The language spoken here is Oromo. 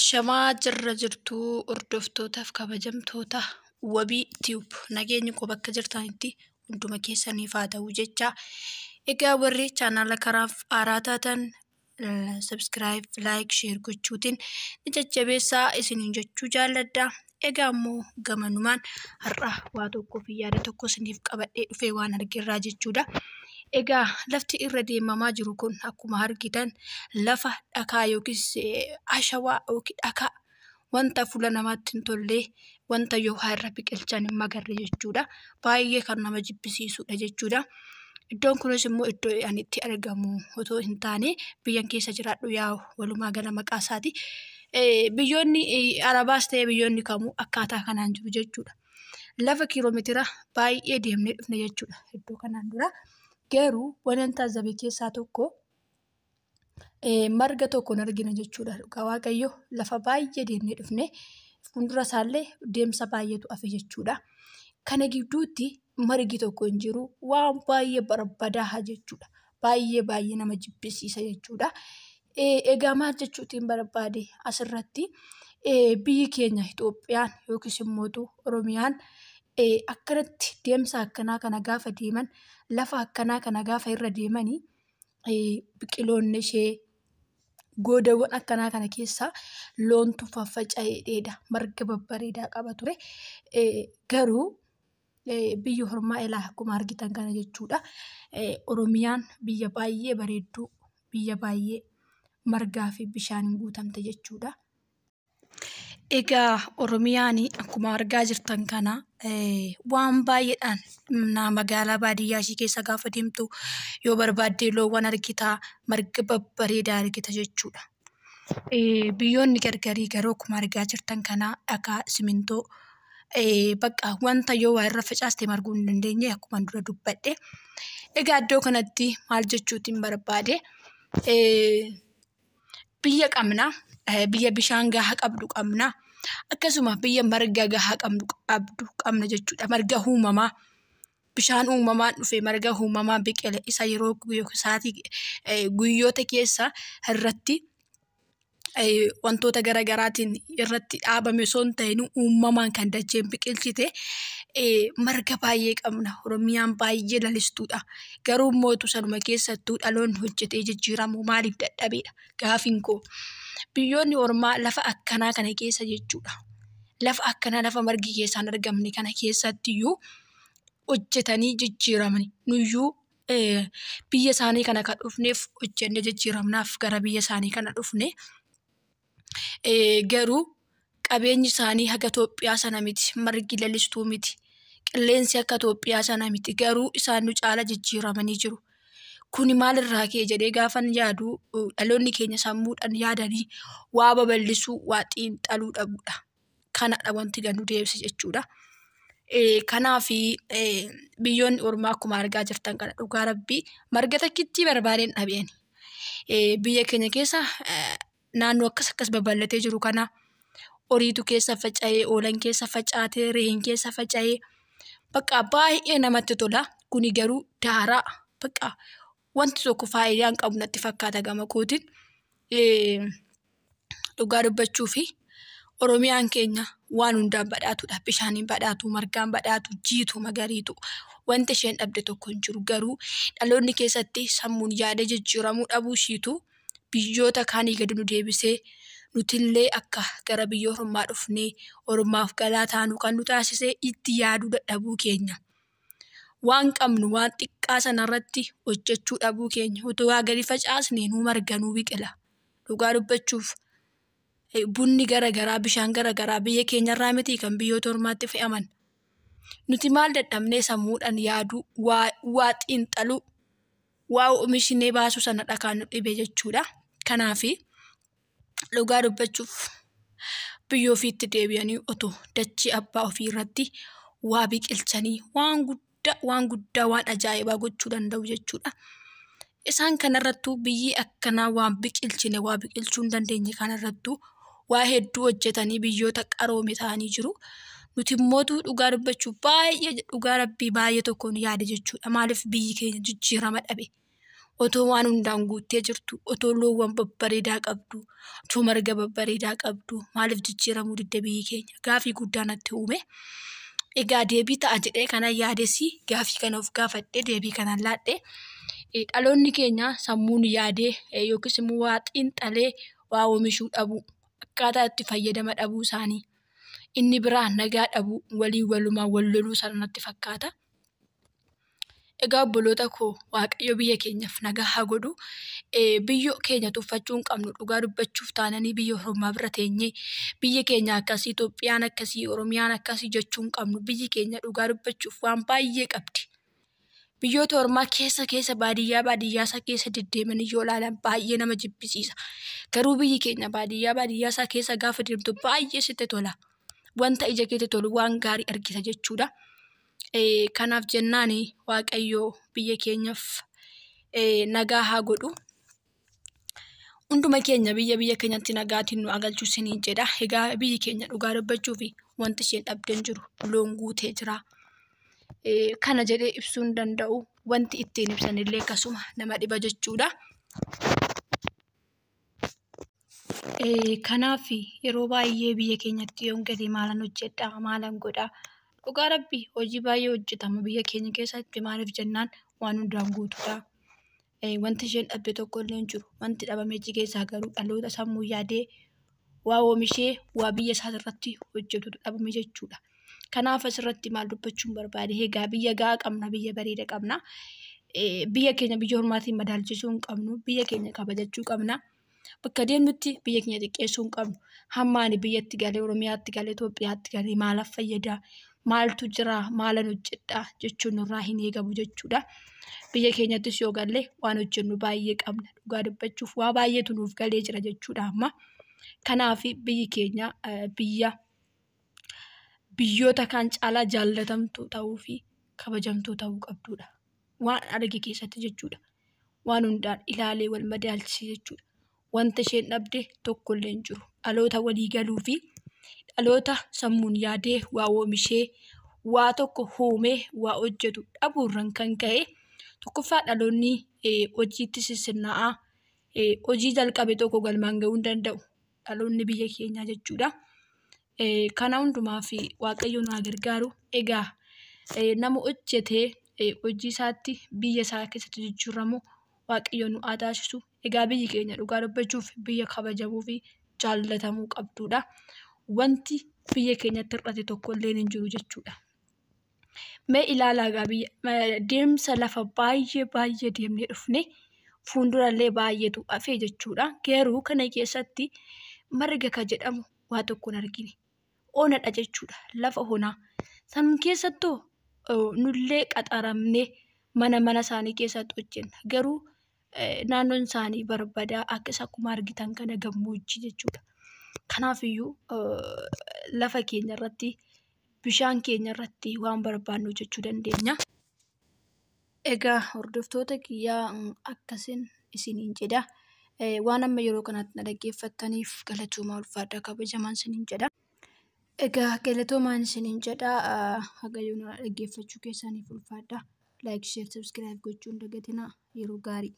Ashamaa jirra jirtuu hordoftootaaf kabajamtoota Wabii Tube nageenyi koo bakka jirtanitti hunduma keessaniif haa ta'u jecha. Egaa warri chaanaala kanaaf haaraa taatan subscribe, like, share gochuutiin ni jajjabeessaa isiniin jechuu jaalladha. Egaa immoo gamanumaan har'a waa tokkoo fi yaada tokko isiniif qabadhee dhufee waan argerraa jechuudha. Egaa lafti irra deemamaa jiru kun akkuma argitan lafa dhakaa yookiis ashawaa yookiin dhakaa wanta fuula namaatti hin tolle wanta yoo irra biqilchan hin magarre jechuudha. Baay'ee kan nama jibbisiisudha jechuudha. Iddoon kunis immoo iddoo ani itti argamu otoo hin taane biyyan keessa jiraadhu yaa'u walumaa gala maqaa isaati. Biyyoonni Arabaas ta'e biyyoonni kamuu akkaataa kanaan jiru jechuudha. Lafa kiiloomeetira baay'ee deemnee dhufne jechuudha iddoo kanaan dura. Garuu waan taajjabe keessaa tokko marga tokko hin argine jechuudha. Dhugaa Waaqayyo lafa baay'ee deemnee dhufne fuuldura isaallee deemsa baay'eetu hafe jechuudha. Kana gidduutti margi tokko hin jiru waan baay'ee barbadaa'aa jechuudha. Baay'ee baay'ee nama jibbisiisa jechuudha. Egaa maal jechuutiin barbaade asirratti biyyi keenya Itoophiyaan yookiis immoo Oromiyaan akkanatti deemsa akkanaa kana gaafa deeman lafa akkanaa kana gaafa irra deemanii biqiloonni ishee goodawwan akkanaa kana keessa loontu faffaca'ee dheeda marga babbareedaa qaba ture. Garuu biyyi ormaa ilaa akkuma argitan kana jechuudha. Oromiyaan biyya baay'ee bareedduu biyya baay'ee margaa fi bishaaniin guutamte jechuudha. Egaa Oromiyaan akkuma argaa jirtan kana waan baay'eedhaan magaalaa baadiyyaa ishee keessa gaafa deemtu yoo barbaadde loowwan argita, marga babbareedaa argita jechuudha. Biyyoonni gargarii garuu akkuma argaa jirtan kana dhakaa, simintoo bakka wanta yoo waa irra facaaste marguu hin dandeenye akkuma dura dubbadhe. Egaa iddoo kanatti maal jechuutiin barbaade biyya qabna, biyya bishaan gahaa qabdu qabna, akkasuma biyya marga gahaa qabdu qabna jechuudha. Marga uumamaa bishaan uumamaan dhufe marga uumamaan biqile isa yeroo isaatii guyyoota keessa irratti wantoota garaagaraatiin irratti dhaabame osoo hin ta'in uumamaan kan dacheen biqilchite marga baay'ee qabna. Oromiyaan baay'ee lalistuudha. Garuu immoo sanuma keessattuu dhaloonni hojjetee jijjiiramu maaliif dadhabeedha gaafiin koo. Biyyoonni ormaa lafa akkanaa kana keessa jechuudha. Lafa akkanaa lafa margi keessaa hin argamne kana keessattiyyuu hojjetanii jijjiiramani. Nuyyuu biyya isaanii kana kan dhufneef hojjennee jijjiiramnaaf gara biyya isaanii kana dhufne. Garuu qabeenyi isaanii haga Itoophiyaa sana miti. Margi lalistuu miti. Qilleensi akka Itoophiyaa sana miti. Garuu isaan nu caala jijjiiramanii jiru. Kuni maalirraa ka'e jedhee gaafan yaadu dhaloonni keenya sammuudhaan yaadanii waa babal'isuu, waa xiinxaluu dhabuudha. Kanadha wanti gad nu deebise jechuudha. Kanaaf biyyoonni ormaa akkuma argaa jirtan kana dhugaa rabbii marga takkittii barbaadeen dhabeen. Biyya keenya keessa naannoo akkas akkas babal'atee jiru kana horiitu keessa faca'ee, oolan keessa facaatee, re'een keessa faca'ee bakka baay'ee namatti tola. Kuni garuu daaraa bakka wanti tokko faayidaa hin qabu natti fakkaata gama kootiin. Dhugaa dubbachuu fi Oromiyaan keenya waan hundaan badhaatuudha. Bishaaniin badhaatu, margaan badhaatu, jiitu magariitu. Wanti isheen dhabde tokko hin jiru. Garuu dhaloonni keessatti sammuun yaada jijjiiramuu dhabuu ishiitu biyyoota kaanii gadi nu deebisee nutillee akka gara biyya ormaa dhufnee ormaaf galaa taanu kan nu taasise itti yaaduu dadhabuu keenya. Waan qabnu waan xiqqaa sanarratti hojjechuu dhabuu keenya otoo waa gadi facaasne nuu marga nuu biqila. Dhugaa dubbachuuf bunni garaagaraa bishaan garaagaraa biyya keenyarraa miti kan biyyoota ormaatti fe'aman. Nuti maal dadhabnee sammuudhaan yaaduu waa xiinxaluu waa oomishnee baasuu sanadha kan nu dhibe jechuudha. Kanaaf dhugaa dubbachuuf biyya ofiitti deebi'anii otoo dachee abbaa ofii irratti waa biqilchanii waan guddaa waan guddaa waan ajaa'ibaa gochuu danda'u jechuudha. Isaan kanarrattuu biyyi akkanaa waan biqilchine waa biqilchuu hin dandeenye kanarrattuu waa hedduu hojjetanii biyyoota qaroome ta'anii jiru. Nuti immoo dhugaa dubbachuu baay'ee dhugaa rabbii baay'ee tokkoon yaada jechuudha. Maaliif biyyi keenya jijjiirama dhabe? Otoo waan hundaan guuttee jirtu, otoo loowwan babbareedaa qabdu, otoo marga babbareedaa qabdu maaliif jijjiiramuu didde biyyi keenya? Gaafii guddaa natti uume. Egaa deebii ta'a jedhee kanan yaades gaafii kana of gaafadhee deebii kanan laadhe. Dhaloonni keenya sammuun yaadee yookiis immoo waa xiinxalee waa oomishuu dhabuu, akkaataa itti fayyadama dhabuu isaanii. Inni biraa nagaa dhabuu, waliin walumaan wal loluu sana natti fakkaata. Egaa obboloota koo Waaqayyo biyya keenyaaf nagaa haa godhu. Biyya keenya tuffachuu hin qabnu dhugaa dubbachuuf taananii biyya ormaa bira teenyee biyya keenya akkasii Itoophiyaan akkasii Oromiyaan akkasii jechuu hin qabnu. Biyyi keenya dhugaa dubbachuuf waan baay'ee qabdi. Biyyoota ormaa keessa keessa baadiyyaa baadiyyaa isaa keessa deddeemanii yoo ilaalan baay'ee nama jibbisiisa. Garuu biyyi keenya baadiyyaa baadiyyaa isaa keessa gaafa deemtu baay'ee sitti tola. Wanta ija keetti tolu waan gaarii argita jechuudha. Kanaaf jennaan Waaqayyo biyya keenyaaf nagaa haa godhu. Hunduma keenya biyya biyya keenyatti nagaatiin nu haa galchu isiniin jedha. Egaa biyyi keenya dhugaa dubbachuuf wanti isheen dhabde hin jiru. Loon guutee jira. Kana jedhee ibsuu hin danda'u. Wanti ittiin ibsan illee akkasuma nama dhiba jechuudha. Kanaaf yeroo baay'ee biyya keenyatti yoon gale maalan hojjedhaa maalan godhaa? Dhugaa rabbi hojii baay'ee hojjetama biyya keenya keessatti maaliif jennaan waan hundaan guutuudha. Wanti isheen dhabde tokko illee hin jiru. Wanti dhabame achi keessaa garuu dhaloota sammuu yaadee waa oomishee waa biyya isaa irratti hojjetutu dhabame jechuudha. Kanaaf asirratti maal dubbachuun barbaade? Egaa biyya gahaa qabna, biyya bareeda qabna. Biyya keenya biyya ormaatiin madaalchisuu hin qabnu. Biyya keenya kabajachuu qabna. Bakka deemnutti biyya keenya xiqqeessuu hin qabnu. Hamma ani biyyatti galee, Oromiyaatti galee, Itoophiyaatti galee maalaaf fayyada? Maaltu jira? Maalan hojjedha? Jechuun nurraa hin eegamu jechuudha. Biyya keenyattis yoo galle waan hojjennu baay'ee qabna. Dhugaa dubbachuuf waa baay'eetu nuuf galee jira jechuudha amma. Kanaaf biyyi keenya biyya biyyoota kaan caalaa jaallatamtuu ta'uu fi kabajamtuu ta'uu qabdudha. Waan arge keessatti jechuudha. Waan hundaan ilaalee wal madaalchisee jechuudha. Wanta isheen dhabde tokkollee hin jiru. Dhaloota walii galuu fi dhaloota sammuun yaadee waa oomishee waa tokko uumee waa hojjetu dhabuurraan kan ka'e tokkoffaa dhaloonni hojiitti sissinnaa'aa hojii jalqabe tokko galmaan ga'uu hin danda'u. Dhaloonni biyya keenyaa jechuudha. Kana hundumaaf Waaqayyo nu haa gargaaru. Egaa nama hojjetee hojii isaatti biyya isaa keessatti jijjiiramu Waaqayyo nu haa taasisu. Egaa biyyi keenya dhugaa dubbachuuf biyya kabajamuu fi jaallatamuu qabdudha. Wanti biyya keenyatti hir'ate tokko illee hin jiru jechuudha. Mee ilaalaa egaa biyya deemsa lafa baay'ee baay'ee deemnee dhufne fuuldurallee baay'eetu hafe jechuudha. Garuu kana keessatti marga ka jedhamu waa tokko hin argine. Onadha jechuudha. Lafa onaa. San keessattuu nullee qaxaramnee mana mana isaanii keessatti hojjenna. Garuu naannoon isaanii barbadaa akkas akkuma argitan kana gammoojjii jechuudha. Kanaafiyyuu lafa keenya irratti bishaan keenya irratti waan barbaannu hojjechuu dandeenya. Egaa hordoftoota kiyyaa akkasin isiniin jedha. Waan amma yeroo kanatti na dhaggeeffattaniif galatoomaa ulfaadhaa kabajamaan isiniin jedha. Egaa galatoomaan isiniin jedha. Haga yoona dhaggeeffachuu keessaniif ulfaadhaa. Like, share, subscribe gochuu hin dagatinaa. Yeroo gaarii.